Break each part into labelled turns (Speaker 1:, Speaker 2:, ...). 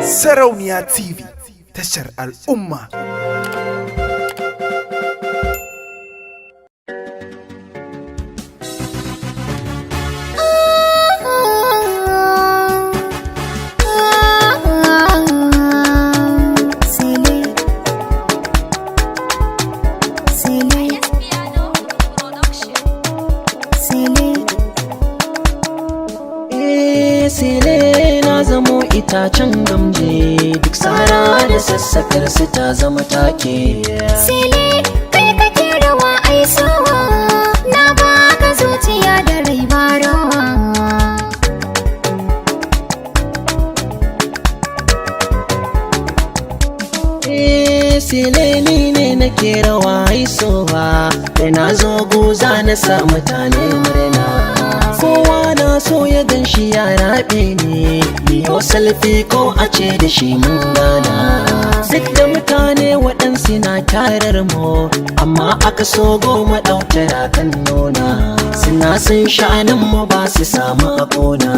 Speaker 1: Sarauniya TV, tashar al'umma.
Speaker 2: Sele, sele, sele.
Speaker 3: Eh, sele na zamo itacen gamje, duk sara da sassakar su ta zama take.
Speaker 2: Sele, kai kake rawa ai sowa, na baka zuciya da rai ba rawa.
Speaker 3: Eh, sele ni ne nake rawa haisowa, da na zo guza na sa mutane murna. Kowa na so ya gan shi ya raɓe ne, miyo salfi ko a ce da shi mun gana. Duk da mutane waɗansu na kyarar mu, amma aka so goma ɗautara kan nona. Suna sun sha'anin mu ba su samu a ƙona,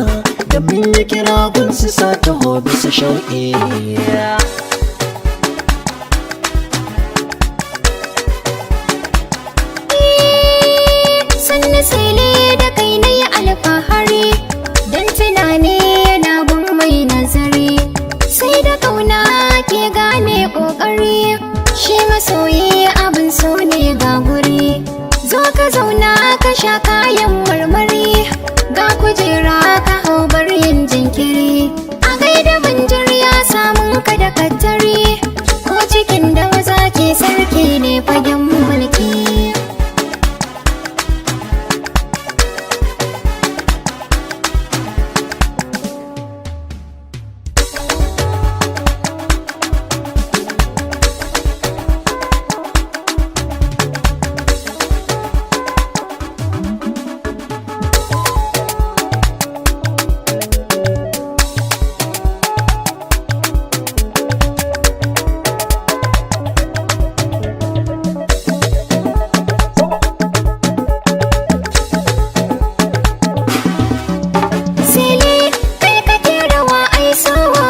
Speaker 3: da mun yi kira gun su sa taho bisa shauƙi.
Speaker 2: Sannu sele, da kai na yi alfahari, don tunani yana gun mai nazari. Sai da kauna ke gane kokari, shi masoyi abin so ne ga guri. Zo ka zauna ka sha kayan marmari, ga kujera ka hau yin jinkiri. A gaida banjar ya samun ka da kattari, ko cikin da maza ke sarki ne fagen mulki. Sele, kai kake rawa ai sowa,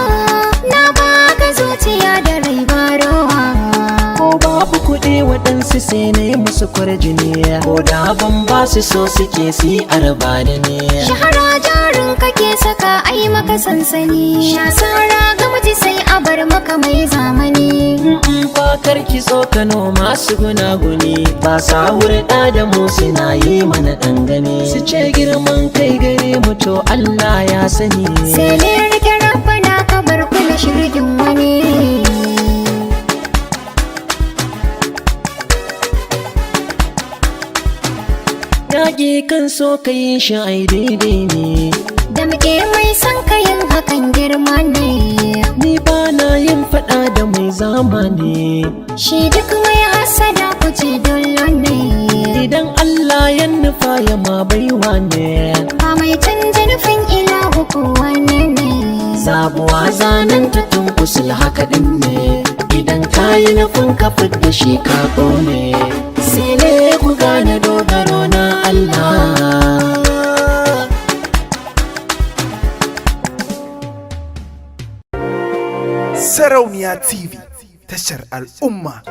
Speaker 2: na baka zuciya da rai ba rawa.
Speaker 3: Ko babu kuɗi waɗansu sai na yi musu kwarjini, ko da ban ba su so suke si arba da ni.
Speaker 2: Shahara jarin kake saka ai maka sansani, sha sara ga miji sai a bar maka mai zamani.
Speaker 3: Fakar ki tsokano masu gunaguni, ba sa hurɗa da mu suna yi mana ɗangane, su ce girman kai gare mu, to Allah ya sani.
Speaker 2: Sele, rike rabbana ka bar kula shirgin wani.
Speaker 3: Yaƙi kan so ka yi shi ai daidai ne.
Speaker 2: Da muke mai son kayan hakan girma ne.
Speaker 3: Ni ba na yin faɗa da mai zamani.
Speaker 2: Shi duk mai hasada kuce dole ne.
Speaker 3: Idan Allah ya nufa ya ma baiwa ne.
Speaker 2: Ba mai canja nufin ilahu ko wane ne.
Speaker 3: Sabuwa zanen ta tunkusul haka din ne, idan ka yi nufin ka fidda shi ka ƙone. Sile ku gane dogaro na Allah.
Speaker 1: Sarauniya TV, tashar al'umma.